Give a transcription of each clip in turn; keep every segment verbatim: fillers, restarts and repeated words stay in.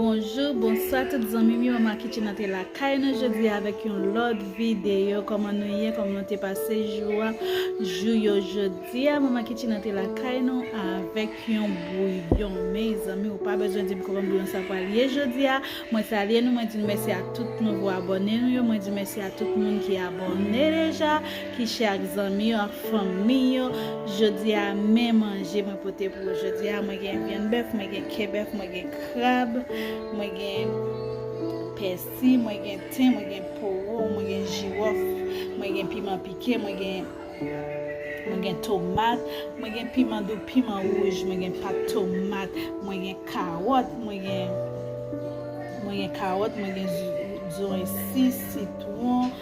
Bonjou, bonswa tout zanmi m yo, Mama Kitchen antre lakay nou jodi a avèk yon lòt videyo. Kòman nou ye? Kòman nou te pase jou a? Jou yo jodi a, Mama Kitchen antre lakay nou avèk yon bouyon. Mezanmi, ou pa bezwen di m kòman bouyon sa pral ye jodi a. Mwen salye nou, mwen di nou mèsi a tout nouvo abòne nou yo, mwen di mèsi a tout moun ki abòne deja, ki share ak zanmi yo, ak fanmi yo. Jodi a, men manje mwen pote pou ou jodi a. Mwen gen vyann bèf, mwen gen ke bèf, mwen gen krab, mwen gen pèsi, mwen gen ten, mwen gen powo, mwen gen jiwòf, mwen gen piman pike, mwen gen, mwen gen tomat, mwen gen piman dou, piman wouj, mwen gen pat tomat, mwen gen kawòt, mwen gen, mwen gen kawòt, mwen gen zo-, zoranj si, sitwon,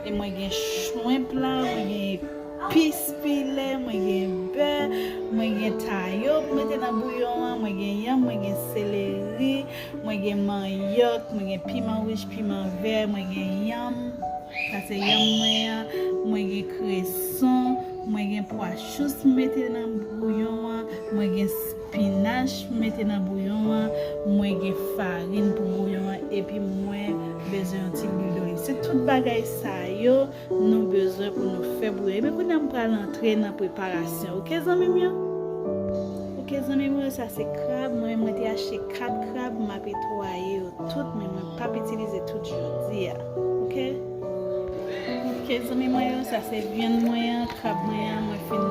e mwen gen shrimp la, mwen gen epis filè, mwen gen bè, mwen gen tayo pou mete nan bouyon an, mwen gen yanm, mwen gen seleri, mwen gen manyòk, mwen gen piman wouj, piman vè, mwen gen yanm, sa se yanm mwen an, mwen gen kreson, mwen gen pwa chou pou mete nan bouyon an, mwen gen spinach pou mete nan bouyon an, mwen gen farin pou bouyon an, epi mwen bezwen yon ti lwil doliv. Se tout bagay sa yo nou bezwen pou nou fè bouyon. Ebyen, kounye a m pral antre nan preparasyon. Oke, zanmi m yo? Oke, zanmi m yo, sa se krab. Mwen, mwen te achte kat krab, m ap netwaye yo tout, men mwen p ap itilize tout jodi a. Oke? Oke, zanmi mwen yo, sa se vyann mwen an, krab mwen an, mwen fin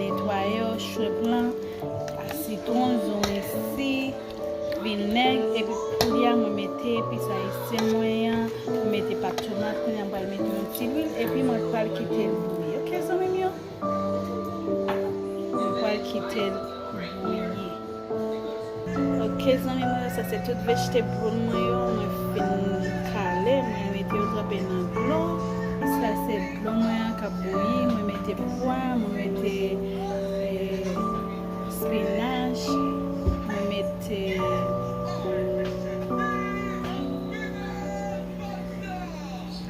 netwaye yo, shrimp lan, a sitwon, zoranj si, vinèg, epi kounye a mwen mete epis ayisyen mwen an, mwen mete pat tomat, kounye a m pral mete yon ti lwil, epi mwen pral kite l bouyi. Oke, zanmi m yo? Mwen pral kite l bouyi. Oke, zanmi mwen yo, sa se tout vegetable mwen yo, mwen fin kale, mwen mete yo tranpe nan dlo. Sa se dlo mwen an k ap bouyi, mwen mete pwa, mwen mete, eh, spinach, mwen mete,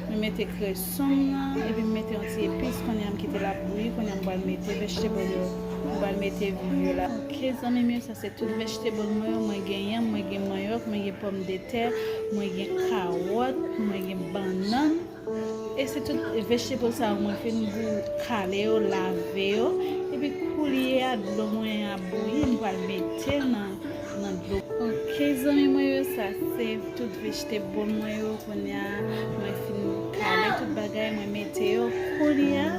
mwen mete kreson m nan, epi m mete yon ti epis, kounye a m kite l ap bouyi, kounye a m pral mete vegetable yo, m pral mete viv yo la. Oke, zanmi m yo, sa se tout vegetable mwen yo, mwen gen yanm, mwen gen manyòk, mwen gen pòmdetè, mwen gen kawòt, mwen gen bannann. E se tout vegetable sa yo mwen fin gou kale yo, lave yo. Epi kounye a dlo mwen ap bouyi, m pral mete l nan, nan dlo. Oke, zanmi mwen yo, sa se tout vegetable mwen yo. Kounye a mwen fin kale tout bagay, mwen mete yo. Kounye a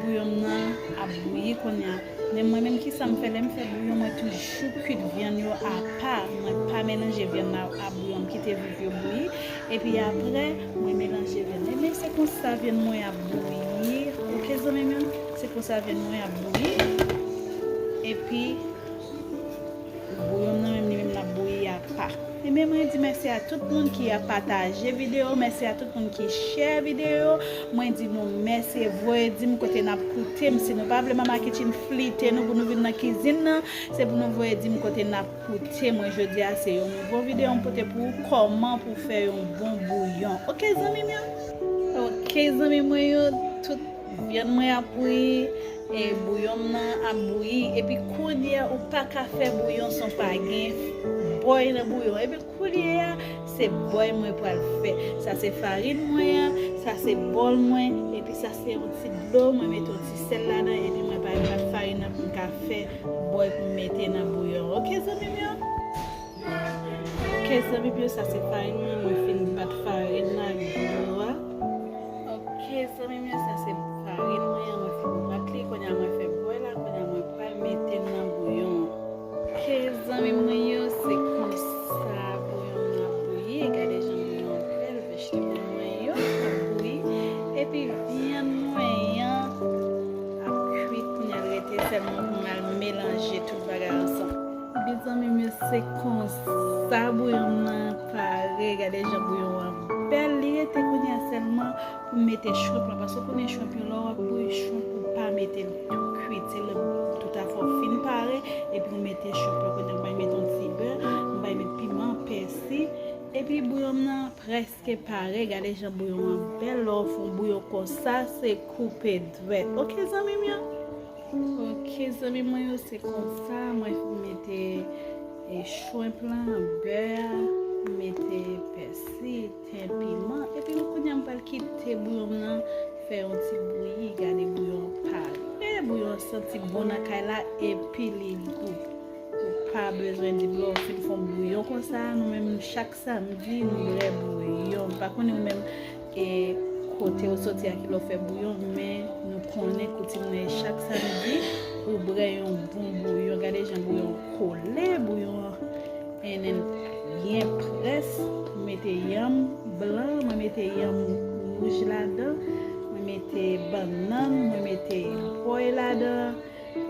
bouyon nan ap bouyi kounye a. Men mwen menm, kisa m fè? Lè m fè bouyon, mwen toujou kwit vyann yo apa. Mwen pa melanje vyann nan a bouyon, m kite viv yo bouyi. Epi apre, mwen melanje vyann. Ebyen, se konsa vyann mwen ap bouyi. Oke, zanmi m yo? Se konsa vyann mwen ap bouyi. Epi, bouyon m nan menm, li menm l ap bouyi apa. Ebyen, mwen di mèsi a tout moun ki ap pataje videyo, mèsi a tout moun ki share videyo. Mwen di nou mèsi, voye di m kote n ap koute m. Si nou pa vle Mama Kitchen flite nou pou nou vin nan kizin nan, se pou nou voye di m kote n ap koute. Mwen jodi a, se yon nouvo videyo m pote pou ou, kòman pou fè yon bon bouyon. Oke, zanmi m yo? Oke, zanmi mwen yo, tout vyann mwen ap bouyi, e bouyon m nan ap bouyi, epi kounye a ou pa ka fè bouyon san w pa gen bòy nan bouyon. Epi kounye a, se bòy mwen pral fè. Sa se farin mwen an, sa se bòl mwen, epi sa se yon ti dlo, mwen mete yon ti sèl ladan, epi mwen pral bat farin nan pou m ka fè bòy pou m mete nan bouyon. Oke, zanmi m yo? Oke, zanmi m yo, sa se farin mwen, mwen fin bat farin nan ak dlo a. Oke, zanmi m yo, sa se farin mwen an, mwen fin bat li, kounye a mwen fè bòy la, kounye a mwen pral mete l nan bouyon. Oke, zanmi mwen yo, se konsa bouyon nan ap bouyi, gade jan bouyon an bèl, vegetable mwen yo ap bouyi, epi vyann mwen an ap kwit, kounye a l rete sèlman pou m al melanje tout bagay ansanm. Ebyen, zanmi m yo, se konsa bouyon m nan pare. Gade jan bouyon an bèl. Li rete kounye a sèlman pou m mete shrimp lan. Paske w konnen shrimp yo, lè w ap bouyi shrimp, ou pa mete l tou kwit. Se lè tout afè w fin pare, epi w mete shrimp lan. Kounye a, m bay mete yon ti bè, m bay met piman, pèsi. Epi bouyon m nan prèske pare. Gade jan bouyon an bèl. Lè w fè yon bouyon konsa, se koupe dwèt. Oke, zanmi m yo? Ok, zanmi mwen yo, se konsa mwen mete e, shrimp lan, bè a, m mete pèsi, ten, piman, epi m kounye a m pral kite bouyon m nan fè yon ti bouyi. Gade bouyon an pare, bouyon an santi bon nan kay la, epi li gou. Ou pa bezwen di m lè w fin fè yon bouyon konsa, nou menm chak samdi nou bwè bouyon. M pa konnen ou menm e kote w soti a ki lè w fè bouyon, men nou konnen koutim nan e chak samdi ou bwè yon bon bouyon. Gade jan bouyon kole, bouyon an en en byen près. Mwen mete yanm blan, mwen mete yanm wouj ladan, mwen mete bannann, mwen mete pòy ladan,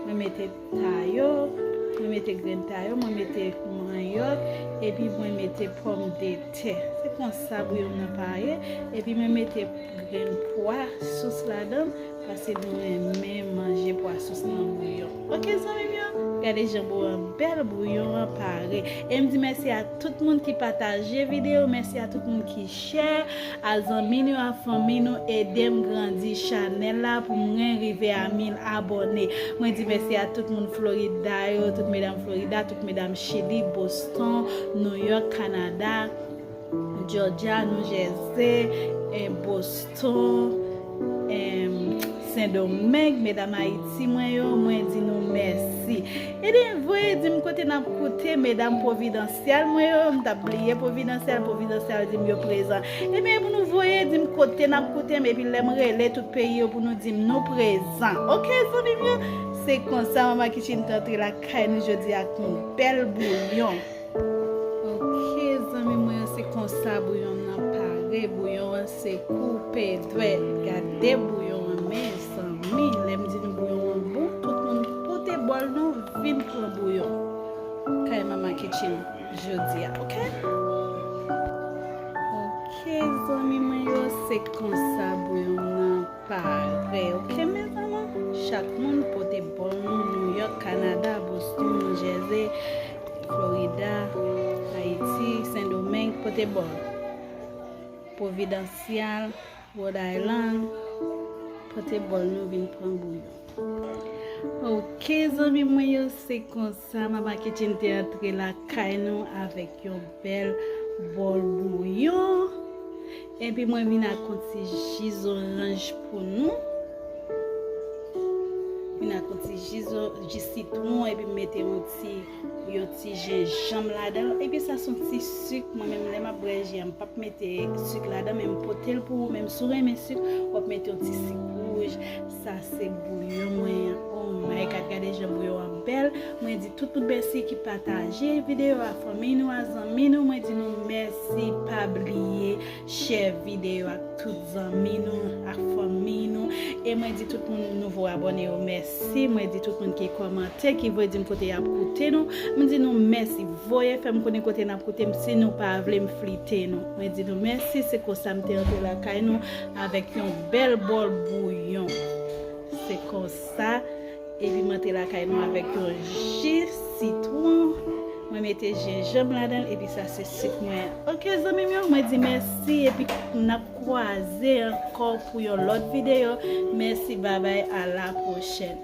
mwen mete tayo, mwen mete grenn tayo, mwen mete manyòk, epi mwen mete pòmdetè. Se konsa bouyon nan pare, epi mwen mete grenn pwa sous ladan, paske nou renmen manje pwa sous nan bouyon. Ok, zanmi m yo, gade jan bouyon an bèl, bouyon an pare. E m di mèsi a tout moun ki pataje videyo, mèsi a tout moun ki share a zanmi nou, a fanmi nou, ede m grandi chanèl la pou mwen rive a mil abòne. Mwen di mèsi a tout moun Florida yo, tout medam Florida, tout medam Chili, Boston, New York, Canada, Georgia, New Jersey, eh, Boston, em, Sendomeng, medam Ayiti mwen yo, mwen di nou mèsi. Ebyen, voye di m kote n ap koute, medam Pwovidansyèl mwen yo, m t ap bliye Pwovidansyèl, Pwovidansyèl di m yo prezan. Ebyen, pou nou voye di m kote n ap koute m, epi lè m rele tout peyi yo pou nou di m nou prezan. Ok, zanmi m yo, se konsa Mama Kitchen te antre lakay nou jodi ak yon bèl bouyon. Ok, zanmi mwen, se konsa bouyon nan pare. Bouyon an se koupe dwèt. Gade bouyon an, mezanmi. Lè m di nou bouyon an bon, tout moun pote bòl nou vin pran bouyon. Kay Mama Kitchen jodi a, ok? Ok, zanmi mwen yo, se konsa bouyon nan pare. Ok, mezanmi, chak moun pote bòl nou, New York, Canada, Boston, New Jersey, Florida, Ayiti, Sendomeng, pote bòl. Pwovidansyèl, Rhode Island, pote bòl nou vin pran bouyon. Ok, zanmi mwen yo, se konsa Mama Kitchen te antre lakay nou avèk yon bèl bòl bouyon. Epi mwen vin ak yon ti ji zoranj pou nou. Vin ak yon ti ji zo-, ji sitwon, epi m mete yon ti, yon ti jenjanm ladan l. Epi sa se yon ti sik. Mwen menm, lè m ap bwè ji a, m p ap mete sik ladan, men m pote l pou ou. Menm si w renmen sik, w ap mete yon ti sik wouj. Sa se bouyon mwen an. Oh my God, gade jan bouyon an bèl. Mwen di tout moun mèsi ki pataje videyo a, fanmi nou, a zanmi nou. Mwen di nou mèsi, pa bliye share videyo ak tout zanmi nou, ak fanmi nou. E mwen di tout moun nouvo abòne yo mèsi. Mwen di tout moun ki kòmante, ki voye di m kote y ap koute nou. Mwen di nou mèsi. Voye fè m konnen kote n ap koute m si nou pa vle m flite nou. Mwen di nou mèsi. Se konsa m te antre lakay nou avèk yon bèl bòl bouyon. Se konsa. Epi m antre lakay nou avèk yon ji sitwon. Mwen mete jenjanm ladan l, epi sa se sik mwen an. Ok, zanmi m yo, mwen di mèsi, epi n ap kwaze ankò pou yon lòt videyo. Mèsi, babay, a la pwochèn.